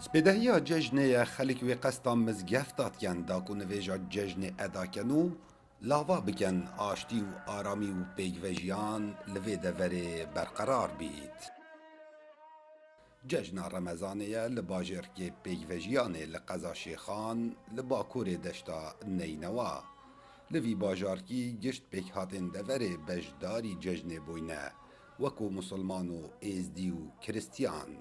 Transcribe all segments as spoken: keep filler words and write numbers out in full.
Spêdehiya cejnê ye, xelk wê qesta mizgefta dikin da ku nivêja cejnê eda kin û lava bikin aştî û aramî û pêkvejiyan li vê deverê berqerar bît. Cejna Remezanê ye li bajêrkê pêkvejiyanê li qeza Şêxan li bakurê deşta Neynewa. Li vî bajarkî gişt pêkhatên deverê beşdarî cejnê bûyne, wekû musulman û êzdî û kiristiyan.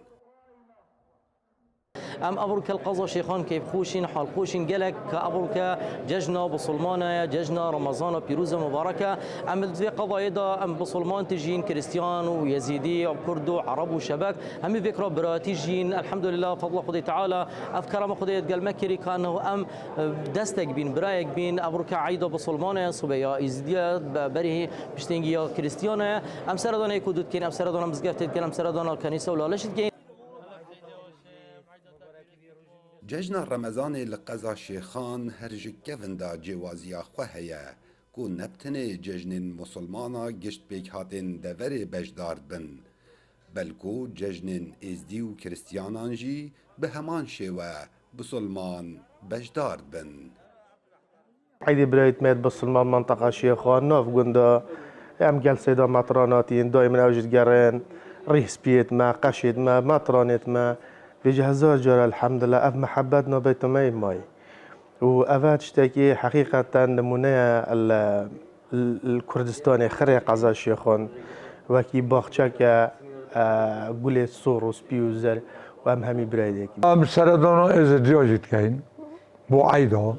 Em evroke li qeza Şêxan keyfxweş in, halxweş in gelek, ke evroke cejna Bisilmana ye, cejna Remezana pîroz e, mubarek e. Em li vê qezayê de em Bisilman tijîn, Kiristiyan û Yezîdî, Kurd û Ereb û Şebek, hemî vêk re biratî jîn. Elhamdulillah, fadla Xwedê Teala, ev kerema Xwedê digel me kirî, ka niho em, e, destek bîn, birayek bîn. Evroke eyda Bisilmana ye, sibeya Êzîdiya, be-, berî piştengî ya Kiristiyan e. Em seredana yek û du dikin, em seredana mizgeftê dikin, em seredana kenîse û laleşî dikin. Cejna Remezanê li qeza Şêxan her ji kevin de cêwaziya xwe heye, ku ne bi tenê cejnên musulmana gişt pêkhatên deverê beşdar dibin, belku cejnên êzdî û kiristiyanan jî bi heman şêwe bisulman beşdar dibin. Eydê birayêt me yê bisilman menteqa Şêxan, nav gunda, em gel seyda metranatîn, daîmin ew jî digerin, rîspiyêt me, qeşêt me, metranêt me, vêce hezar car elhamdulillah, ev mihebet nabeyta me yê mayî. Û ev e tiştekî heqîqeten nimûne ye li, li Kurdistanê, xirê qeza Şêxan, wekî baxçeke, e, gulê sor û spî û zer û em hemî birayêt yekî. Em seredana êzidiya jî dikeyin. Bo eyda,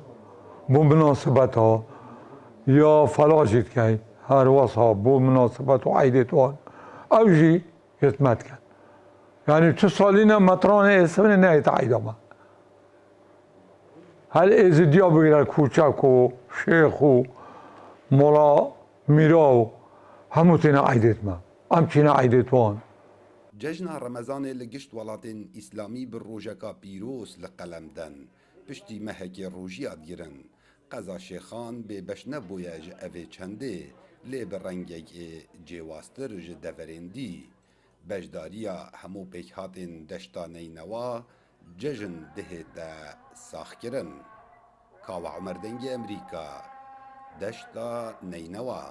bo minasebeta, ya fela jî dikey, her wesa bo minasebet û eydê wan. Ew jî yê me dikin. Yanî tu salîne metranê êsivnê nehête eyda me. Her êzidiya bigire kûçek û şêx û mola mîra û hemû têne eydê me. Em çîne eydê wan. Cejna Remezanê li gişt welatên îslamî bi rojeka pîroz li qelem den. Piştî mehekê rojiya digirin. Qeza Şêxan bêbeş nebûye ji evê çendê, lê bi rengekê cêwaztir ji deverên dî. Beşdariya hemû pêkhatên deşta Neynewa cejn dihête saxkirin. Kawa Omer, Dengê Emerîka, deşta Neynewa.